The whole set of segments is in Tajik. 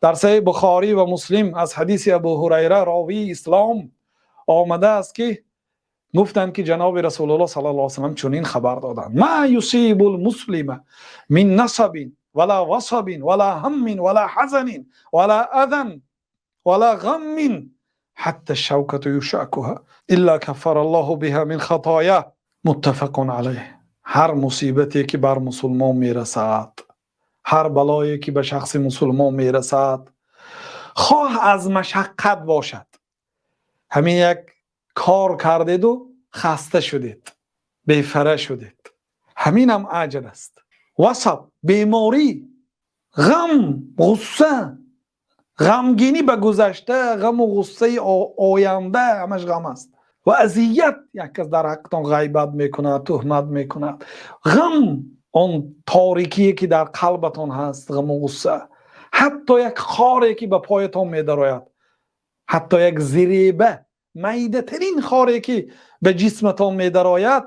Дар Саҳеҳи Бухорӣ ва Муслим аз ҳадиси Абу Ҳурайра, ровии ислом, омадааст, ки гуфтанд, ки ҷаноби Расулуллоҳ саллаллоҳу алайҳи васаллам чунин хабар доданд: ما يصيب المسلم من نصب ولا وصب ولا هم ولا حزن ولا أذى ولا غم حتى الشوكة يشاكها إلا كفر الله بها من خطاياه. متفق عليه. Ҳар мусибате ки бар мусулмон мерасад, ҳар балое ки ба шахси мусулмон мерасад, хоҳ аз машаққат бошад, ҳамин як кор кардеду хаста шудед, бефара шудед, ҳамин ҳам аҷр аст. Васаб, беморӣ, ғам, ғусса, ғамгинӣ ба гузашта, ғаму ғуссаи оянда, ҳамаш ғам аст ва азият. Як кас дар ҳақтон ғайбат мекунад, туҳмат мекунад, ғам, он торикие ки дар қалбатон ҳаст, ғаму ғусса, ҳатто як хоре ки ба поятон медарояд, ҳатто як зиреба, майдатарин хоре ки ба ҷисматон медарояд,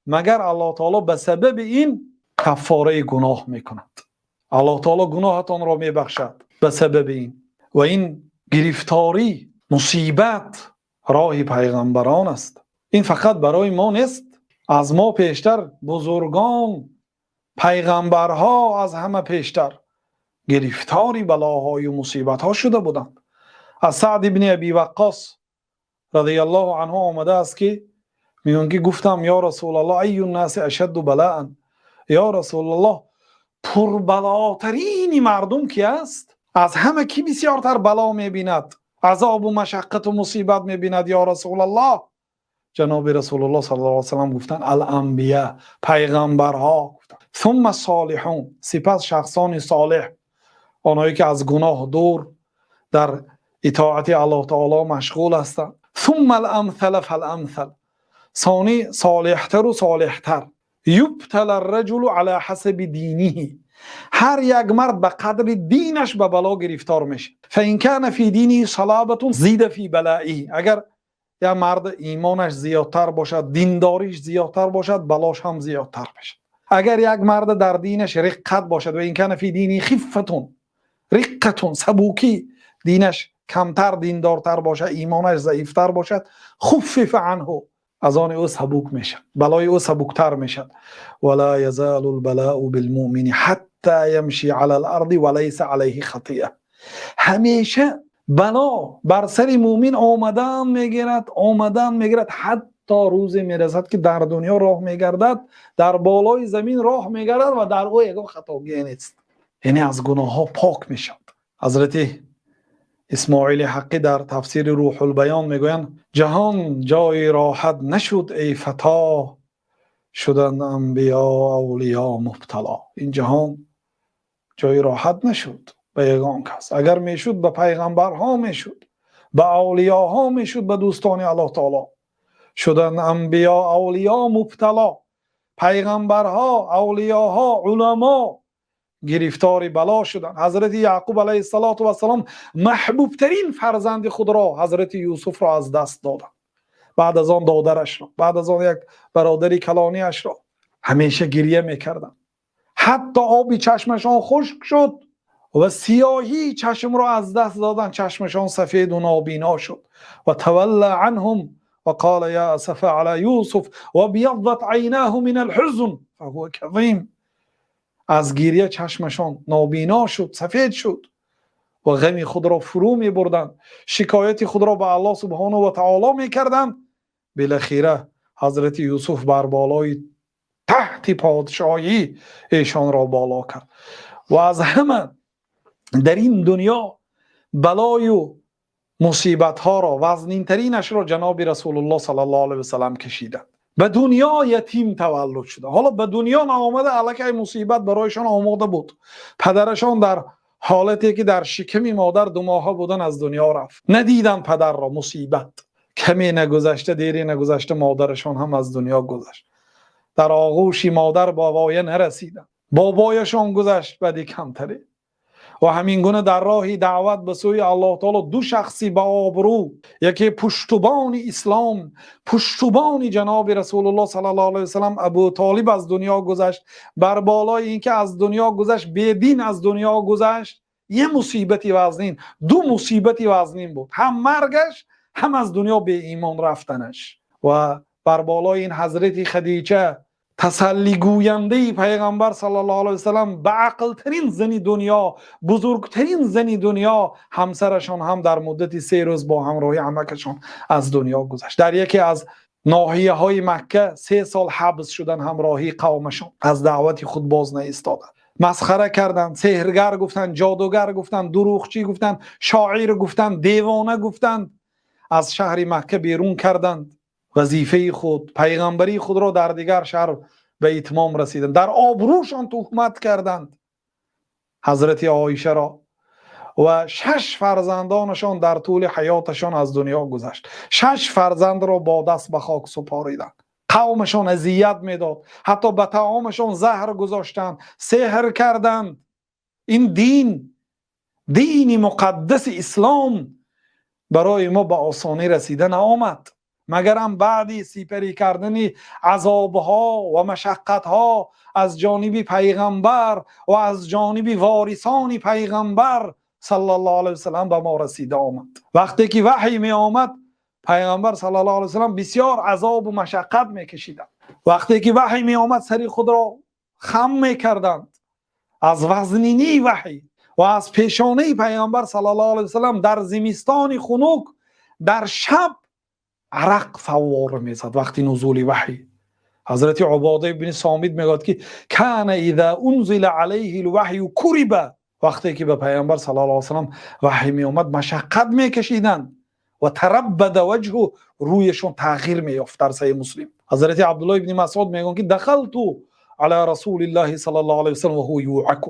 магар Аллоҳ таоло ба сабаби ин каффораи гуноҳ мекунад. Аллоҳ таоло гуноҳатонро мебахшад ба сабаби ин. Ва ин гирифторӣ, мусибат роҳи пайғамбарон аст. Ин фақат барои мо нест. Аз мо пештар бузургон, пайғамбарҳо аз ҳама пештар гирифтори балоҳою мусибатҳо шуда буданд. Аз Саъд ибни Аби Ваққос радиаллоҳу анҳу омадааст, ки мегӯянд, ки гуфтам: «Ё Расулаллоҳ, أي الناس أشد بلاء?» Ё Расулаллоҳ, пурбалотарини мардум ки аст? Аз ҳама кӣ бисёртар бало мебинад, азобу машаққату мусибат мебинад, ё Расулаллоҳ? Ҷаноби Расулуллоҳ саллаллоҳу алайҳи васаллам гуфтанд: «الأنبياء», пайғамбарҳо гуфтанд, ثم الصالحون, сипас шахсони солеҳ, онҳое ки аз гуноҳ дур, дар итоати Аллоҳ таоло машғул ҳастанд, ثم الأمثل فالأمثل, сонӣ солеҳтару солеҳтар. يبتلى الرجل على حسب دينه, ҳар як мард ба қадри динаш ба бало гирифтор мешавад. فإن كان في دينه صلابة زيد في بلائه. Агар як мард имонаш зиёдтар бошад, диндориш зиёдтар бошад, балош ҳам зиёдтар мешавад. Агар як мард дар динаш риққат бошад, وإن كان في دينه خفة, رقة, сабукӣ, динаш камтар, диндортар бошад, имонаш заифтар бошад, خفف عنه, аз они ӯ сабук мешавад, балои ӯ сабуктар мешавад. ولا يزال البلاء بالمؤمن حتى يمشي على الأرض وليس عليه خطيئة. Ҳамеша бало бар сари мӯмин омадан мегирад, омадан мегирад, ҳатто рӯзе мерасад, ки дар дунё роҳ мегардад, дар болои замин роҳ мегардад ва дар ӯ ягон хатогие нест, яъне аз гуноҳҳо пок мешавад. Ҳазрати Исмоили Ҳаққӣ дар тафсири Рӯҳулбаён мегӯянд: «Ҷаҳон ҷои роҳат нашуд, эй фато, шуданд анбиё, авлиё мубтало». Ин ҷаҳон ҷои роҳат нашуд ба ягон кас. Агар мешуд, ба пайғамбарҳо мешуд, ба авлиёҳо мешуд, ба дӯстони Аллоҳ таоло. Шуданд анбиё, авлиё мубтало, пайғамбарҳо, авлиёҳо, уламо гирифтори бало шуданд. Ҳазрати Яъқуб алайҳиссалоту вассалом маҳбубтарин фарзанди худро, ҳазрати Юсуфро, аз даст доданд, баъд аз он додарашро, баъд аз он як бародари калониашро. Ҳамеша гирья мекарданд, ҳатто оби чашмашон хушк шуд ва сиёҳии чашмро аз даст доданд, чашмашон сафеду нобино шуд. وتولى عنهم وقال يا أسفا على يوسف وابيضت عيناه من الحزن فهو كظيم. Аз гирья чашмашон нобино шуд, сафед шуд ва ғами худро фурӯ мебурданд, шикояти худро ба Аллоҳ субҳонаҳу ва таоло мекарданд. Билахира ҳазрати Юсуф бар болои тахти подшоҳӣ эшонро боло кард. Ва аз ҳама дар ин дунё балою мусибатҳоро вазнинтаринашро ҷаноби Расулуллоҳ саллаллоҳу алайҳи васаллам кашиданд. Ба дунё ятим таваллуд шуда, ҳоло ба дунё наомада, аллакай мусибат барояшон омода буд. Падарашон дар ҳолате ки дар шиками модар 2 моҳа будан, аз дунё рафт, надиданд падарро, мусибат. Каме нагузашта, дере нагузашта, модарашон ҳам аз дунё гузашт, дар оғӯши модар ба воя нарасиданд. Бобояшон гузашт баъди камтаре. Ва ҳамин гуна дар роҳи даъват ба сӯи Аллоҳ таоло ду шахси баобрӯ, яке пуштубони ислом, пуштубони ҷаноби Расулуллоҳ саллаллоҳу алайҳи васаллам, Абу Толиб, аз дунё гузашт. Бар болои ин ки аз дунё гузашт, бедин аз дунё гузашт. Як мусибати вазнин, ду мусибати вазнин буд: ҳам маргаш, ҳам аз дунё беимон рафтанаш. Ва бар болои ин Ҳазрати Хадича, тасаллигӯяндаи Паёмбар саллаллоҳу алайҳи васаллам, баақлтарин зани дунё, бузургтарин зани дунё, ҳамсарашон ҳам дар муддати 3 рӯз бо ҳамроҳии амакашон аз дунё гузашт. Дар яке аз ноҳияҳои Макка 3 сол ҳабс шуданд ҳамроҳии қавмашон, аз даъвати худ боз наистоданд. Масхара карданд, соҳиргар гуфтанд, ҷодугар гуфтанд, дурӯғчӣ гуфтанд, шоир гуфтанд, девона гуфтанд, аз шаҳри Макка берун карданд. Вазифаи худ, паёмбарии худро дар дигар шаҳр ба итмом расиданд. Дар обрӯяшон туҳмат карданд Ҳазрати Оишаро ва шаш фарзандонашон дар тӯли ҳаёташон аз дунё гузашт. Шаш фарзандро бо даст ба хок супориданд. Қавмашон озор медод, ҳатто ба таомашон заҳр гузоштанд, сеҳр карданд. Ин дин, дини муқаддаси ислом, барои мо ба осонӣ расида наомад, магарам баъди сипарӣ кардани азобҳо ва машаққатҳо аз ҷониби пайғамбар ва аз ҷониби ворисони пайғамбар саллаллоҳу алайҳи васаллам ба мо расида омад. Вақте ки ваҳй меомад, Пайғамбар саллаллоҳу алайҳи васаллам бисёр азобу машаққат мекашиданд. Вақте ки ваҳй меомад, сари худро хам мекарданд аз вазнинии ваҳй ва аз пешонаи Пайғамбар саллаллоҳу алайҳи васаллам дар зимистони хунук, дар шаб, арақ фаввора мезад вақти нузули ваҳй. Ҳазрати Убода ибни Сомит мегӯяд, ки كان إذا أنزل عليه الوحي كرب. Вақте ки ба Пайғамбар саллаллоҳу алайҳи васаллам ваҳй меомад, машаққат мекашиданд ва تربد وجهه, рӯяшон тағйир меёфт. Дар Саҳеҳи Муслим Ҳазрати Абдуллоҳ ибни Масъуд мегӯянд, ки دخلت على رسول الله صلى الله عليه وسلم وهو يوعك.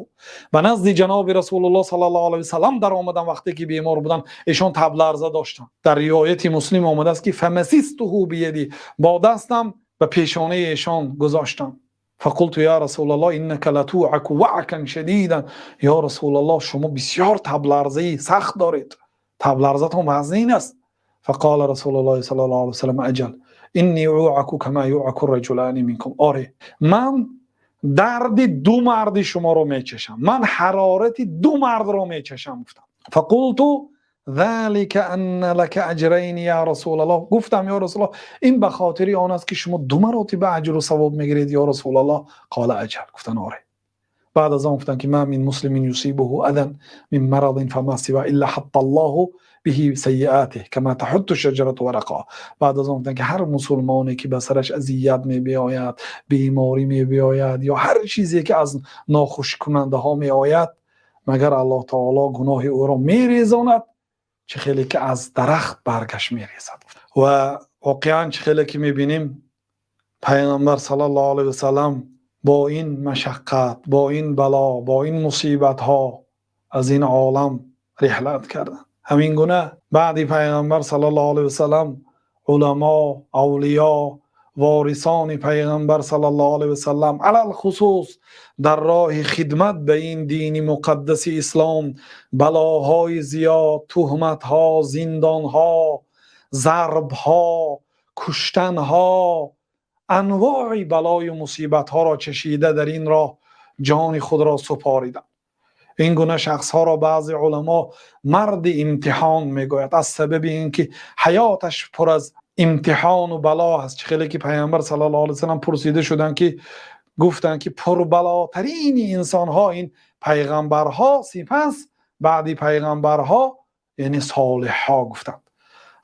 Ба назди ҷаноби Расулуллоҳ саллаллоҳу алайҳи васаллам даромадам, вақте ки бемор буданд, эшон табларза доштанд. Дар ривояти Муслим омадааст, ки فمسسته بيدي, бо дастам ба пешонаи эшон гузоштам. فقلت يا رسول الله إنك لتوعك وعكا شديدا. Ё Расулаллоҳ, шумо бисёр табларзаи сахт доред, табларзатон вазнин аст. فقال رسول الله صلى الله عليه وسلم أجل، إني أوعك كما يوعك الرجلان منكم. Оре, ман дарди ду марди шуморо мечашам, ман ҳарорати ду мардро мечашам, гуфтам. فقلت ذلك أن لك أجرين يا رسول الله. Гуфтам: ё Расулаллоҳ, ин ба хотири он аст, ки шумо ду маротиба аҷру савоб мегиред, ё Расулаллоҳ. قال أجل. Гуфтан: оре. Баъд аз он гуфтанд, ки ما من مسلم يصيبه أذى من مرض فما سواه إلا حط الله به سيئاته كما تحط الشجرة ورقها. Баъд аз он гуфтанд, ки ҳар мусулмоне ки ба сараш азият мебиёяд, беморӣ мебиёяд ё ҳар чизе ки аз нохушкунандаҳо меояд, магар Аллоҳ таоло гуноҳи ӯро мерезонад, чӣ хеле ки аз дарахт баргаш мерезад. Ва воқеан, чӣ хеле ки мебинем, Пайғамбар саллаллоҳу алайҳи васаллам бо ин машаққат, бо ин бало, бо ин мусибатҳо аз ин олам риҳлат карданд. Ҳамин гуна баъди Пайғамбар саллаллоҳу алайҳи васаллам уламо, авлиё, ворисони Пайғамбар саллаллоҳу алайҳи васаллам, алалхусус дар роҳи хидмат ба ин дини муқаддаси ислом балоҳои зиёд, туҳматҳо, зиндонҳо, зарбҳо, куштанҳо, анвои балою мусибатҳоро чашида, дар ин роҳ ҷони худро супориданд. Ин гуна шахсҳоро баъзе уламо марди имтиҳон мегӯяд, аз сабаби ин ки ҳаёташ пур аз имтиҳону бало аст. Чӣ хеле ки Пайғамбар саллаллоҳу алайҳи васаллам пурсида шуданд, ки гуфтанд, ки пурбалотарини инсонҳо ин пайғамбарҳо, сипас баъди пайғамбарҳо, яъне солиҳҳо, гуфтанд.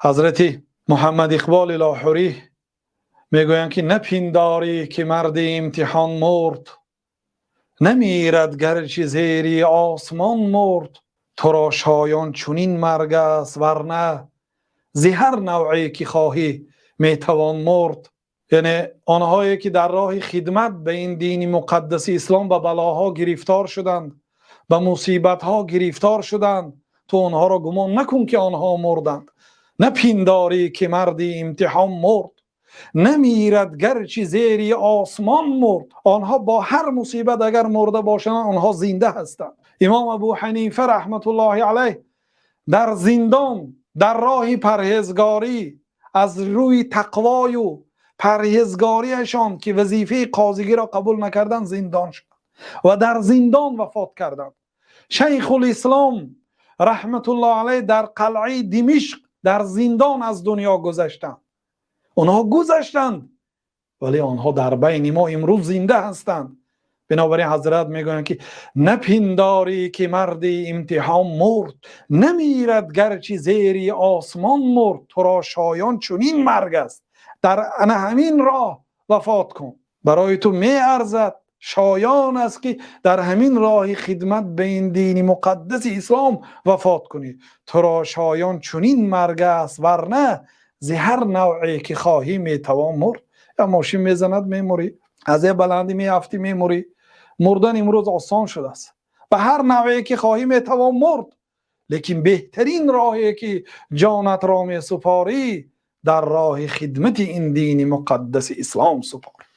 Ҳазрати Муҳаммад Иқболи Лоҳурӣ мегӯянд, ки напиндорӣ, ки марди имтиҳон мурд, намирад, гарчи зери осмон мурд. Туро шоён чунин марг аст, варна зи ҳар навъе ки хоҳӣ метавон мурд. Яъне онҳое ки дар роҳи хидмат ба ин дини муқаддаси ислом ба балоҳо гирифтор шуданд, ба мусибатҳо гирифтор шуданд, ту онҳоро гумон накун, ки онҳо мурданд. Напиндорӣ, ки марди имтиҳон мурд, намирад, гарчи зери осмон мурд. Онҳо бо ҳар мусибат агар мурда бошанд, онҳо зинда ҳастанд. Имом Абу Ҳанифа раҳматуллоҳи алайҳ дар зиндон, дар роҳи парҳезгорӣ, аз рӯи тақвою парҳезгориашон, ки вазифаи қозигиро қабул накарданд, зиндон шуданд ва дар зиндон вафот карданд. Шайхулислом раҳматуллоҳи алайҳ дар қалъаи Димишқ дар зиндон аз дунё гузаштанд. Онҳо гузаштанд, вале онҳо дар байни мо имрӯз зинда ҳастанд. Бинобар ин ҳазрат мегӯянд, ки напиндорӣ ки марди имтиҳон мурд, намирад гарчи зери осмон мурд. Туро шоён чунин марг аст, дар ҳамин роҳ вафот кун, барои ту меарзад, шоён аст ки дар ҳамин роҳи хидмат ба ин дини муқаддаси ислом вафот кунӣ. Туро шоён чунин марг аст, вагарна зи ҳар навъе ки хоҳӣ метавон мурд. Ё мошин мезанад, мемирӣ, аз як баландӣ меафтӣ, мемирӣ. Мурдан имрӯз осон шудааст. Ба ҳар навъе ки хоҳӣ метавон мурд, лекин беҳтарин роҳе ки ҷонатро месупорӣ, дар роҳи хидмати ин дини муқаддаси ислом супор.